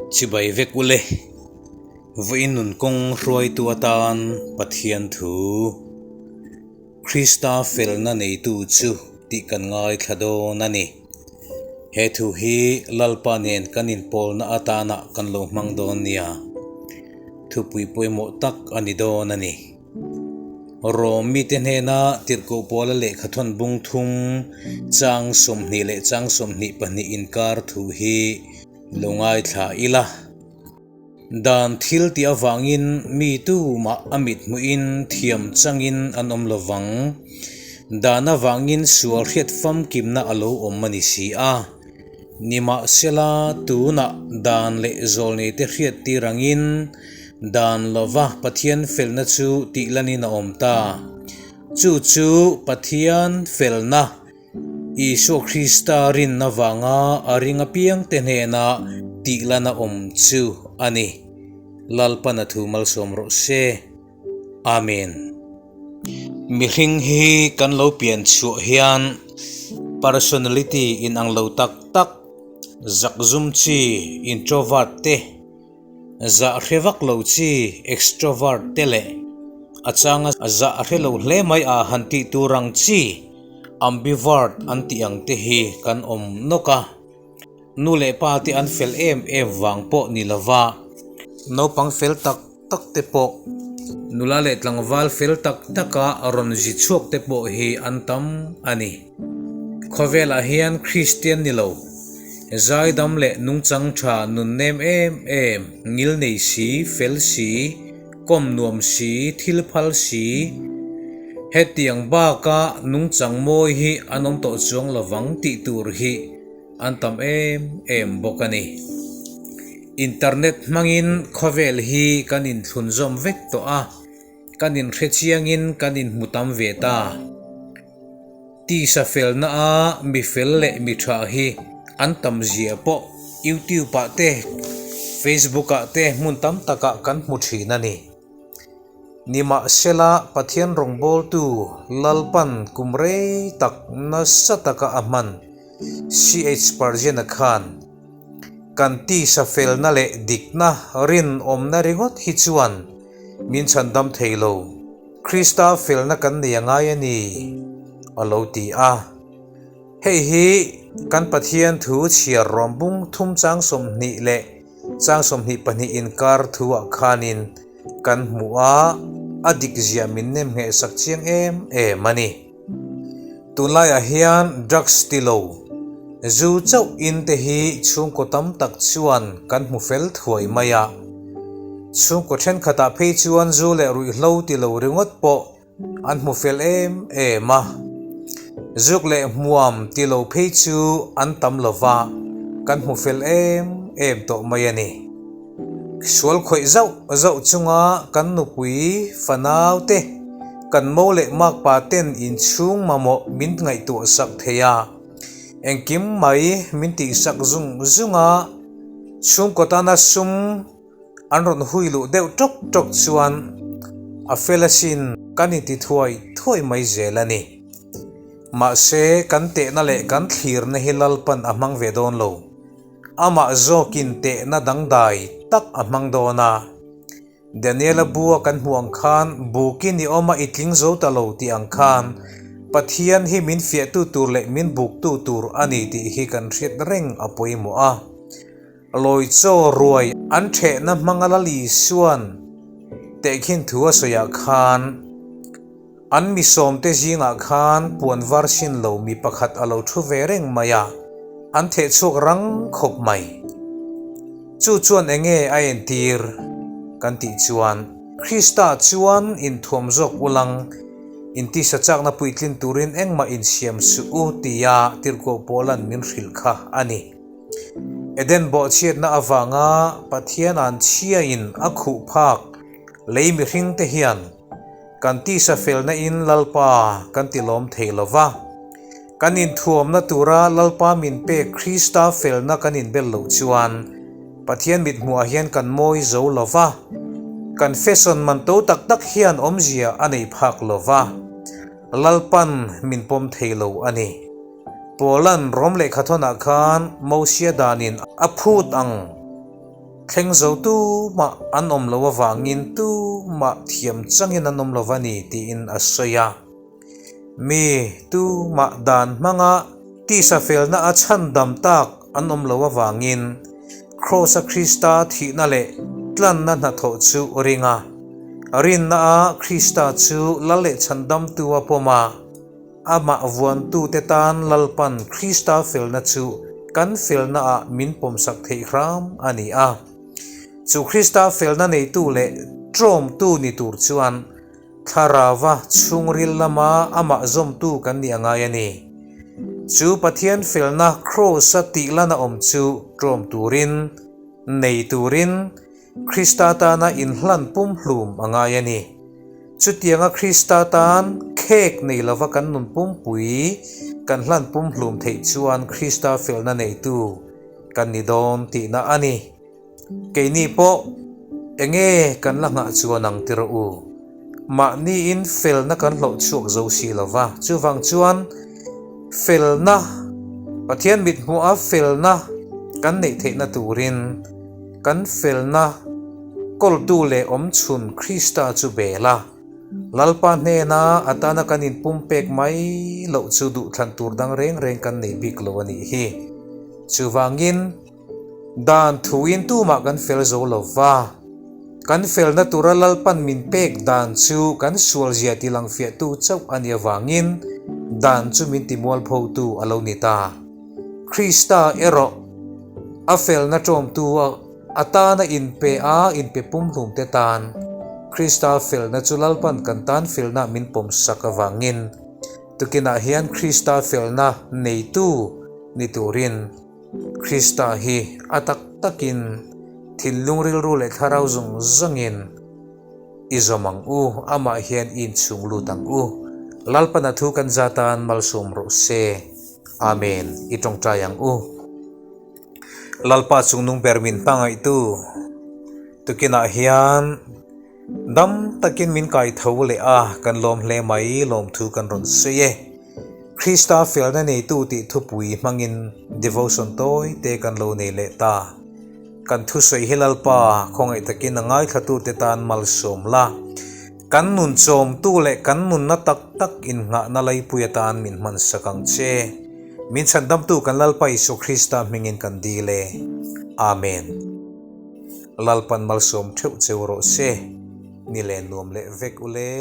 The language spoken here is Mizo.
Chibai vek ule, vawiin nun kawng hruaitu atan Pathian thu, Krista felna neitu chu tih kan ngaithla dawn a ni. He thu hi Lalpa nen kan inpawlna atana kan lo hmang dawn nia, thupui pawimawh tak a ni dawn a ni. Rom mite hnena tirhkoh pawla lehkhathawn bung thum chang 20 leh chang 22 inkar thu hi lo ngaithla ila. Dan thil tih avangin mi tumah a mit hmuhin thiam changin an awm lo vang. Dan avangin sual hriat famkimna a lo awm a ni si a. Nimahsela, tunah dan leh zawlneite hriat tir angin dan lova Pathian felna chu tihlanin a awm ta. Chu chu Pathian felna, Isua Krista rinna vanga a ring apiangte hnena tihlana awm chu a ni. Lalpan a thu malsawm rawh se. Amen. Mihring hi kan lo pian chhuah hian personality inang lo tak tak, zakzum chi introvert te, zah hre vak lo chi extrovert te leh a changa zah hre lo hle mai a han tih tur ang chi ambivert an tih ang te hi kan awm nawk a. Nu leh pa te an fel em em vang pawh ni lova naupang fel tak tak te pawh nula leh tlangval fel tak taka rawn zi chhuak te pawh hi an tam a ni. Khawvelah hian Kristian ni lo, zaidam leh nungchang tha nun nem em em, ngil nei si, fel si, kawm nuam si, thil phal si, hetiang baka nungchang mawi hi an awm tawh chuang lovang tih tur hi an tam em em bawk a ni. Internet hmangin khawvel hi kan inthlunzawm vek tawh a, kan inhre chiangin kan inhmu tam ve ta. Tisa felna a mi fel leh mi tha hi an tam zia pawh YouTube ah te, Facebook ah te hmun tam takah kan hmu thin a ni. Nimahsela, Pathian rawngbawltu Lalpan kum rei tak nasa taka a hman CH Spurgeon-a khan, Kan tisa felna leh dikna rinawmna ringawt hi chuan min chhandam thei lo, Krista felna kan nei a ngai a ni, a lo ti a. Hei hi kan Pathian thu chhiar rawm bung thum chang 20 leh chang 22 inkar thuah khanin kan hmuh a, a dik ziah min nem ngheh sak chiang em em a ni. Tunlaiah hian drugs ti lo, zu chauh in te hi chhungkaw tam tak chuan kan hmu fel thuai mai a. Chhungkaw thenkhatah phei chuan zu leh ruihhlo ti lo ringawt pawh An hmu fel em em a, zuk leh hmuam ti lo phei chu an tam lo va, kan hmu fel em em tawh mai a ni. Sual khawih zauh zauh chunga kan nupui fanau te, kan mo leh makpa ten inchhung mamawh min ngaihtuah sak thei a, engkim mai min tihsak zung zung a, chhungkaw tana sum, An rawn hui luh deuh tawk tawk chuan a fel asin kan inti thuai thuai mai zel a ni. Mahse, kan tehna leh kan thlirna hi Lalpan a hmang ve dawn lo. Amah zawkin tehna dangdai tak a hmang dawn a. Daniela bua kan hmuh ang khan bukin i awm a i tling zo ta lo tih ang khan Pathian hi min fiahtu tur leh min buktu tur a ni tih hi kan hriat reng a pawimawh a. Lawi chaw ruai an thehna hmanga Lal Isua'n tehkhin thu a sawiah khan an mi sawmte zingah khan puan var sin lo mi pakhat a lo thu ve reng mai a, an theh chhuak rang khawp mai. Chu chuan eng nge a entir kan tih chuan Krista chuan inthuam zawk ulang intisa chakna puitlin turin engmah insiam suh u tia tirhkoh Paula'n min hrilh kha a ni. Eden bawhchhiatna avanga Pathian an chhiain a khuh phak lei mihringte hian kan tisa felna in Lalpa kan ti lawm thei lo va. Kan inthuamna tura Lalpa min pek Krista felna kan inbel loh chuan Pathian mithmuhah hian kan mawi zo lo va, kan fashion man to tak tak hian awmzia a nei phak lo va, Lalpan min pawm thei lo a ni. Paula'n Rom lehkhathawnah khan Mosia danin a phut ang. Thleng zo tumah an awm loh avangin tumah thiam changin an awm lo va ni tiin a sawi a. Mi tumah dan hmanga tisa felna a chhandam tak an awm loh avangin Kraws-a Krista thihna leh tlanna hnathawh chu ring a. Rinna a Krista chu Lal leh Chhandamtu a pawm a. Amah vuantute tan Lalpan Krista felna chu kan felnaah min pawmsak theih hram a ni a. Chu Krista felna neitu leh tlawmtu ni tur chuan Thlarauva chhungril lama amah zawmtu kan nih a ngai a ni. Chu Pathian felna Kraws-a tihlan a awm chu tlawm turin, nei turin, Krista tana inhlan pumhlum a ngai a ni. Chutianga Krista tan khek nei lova kan nun pumpui kan hlan pumhlum theih chuan Krista felna neitu kan ni dawn tihna a ni. Keini pawh enge kan la nghah chuan ang ti rawh u. Mahniin felna kan hlawh chhuak zo si lova, chuvang chuan felna, Pathian mithmuha felna kan neih theihna turin, Kan felna kawltu leh awmchhun Krista chu bel a, Lalpa hnena atana kan inpumpek mai loh chu duhthlan tur dang reng reng kan nei bik lo a nih hi. Chuvangin, dan thuin tumah kan fel zo lo va, kan felna tura Lalpan min pek dan chu kan sualzia tilangfiahtu chauh a nih avangin dan chu min timualphotu a lo ni ta. Krista erawh a felna ṭawmtu atana inpe a inpe pumhlumte tan Krista felna chu Lalpan kan tan felna min pawmsak avangin tukinah hian Krista felna neitu ni turin Krista hi a tak takin thinlung rilru leh thlarau zawng zawngin I zawm ang u, amah hian i inchhung lut ang u. Lalpan a thu kan za tan malsawm rawh se. Amen. I tawngtai ang u. Lalpa chungnung ber min hmangaihtu tukinah hian dam takin min kai tho leh a, kan lawm hle mai, lawmthu kan rawn sawi e. Krista felna neitu tih thupui hmangin devotion tawi te kan lo nei leh ta. Kan thusawi hi Lalpa khawngaih takin a ngaithlatute tan malsawm la. Kan nun chawmtu leh kan nunna tak tak innghahna laipui atan min hmansak ang che. Min chhandamtu kan Lalpa Isua Krista hmingin kan dil e. Amen. Lalpan malsawm theuh cheu rawh se. Ni len nuam leh vek ule.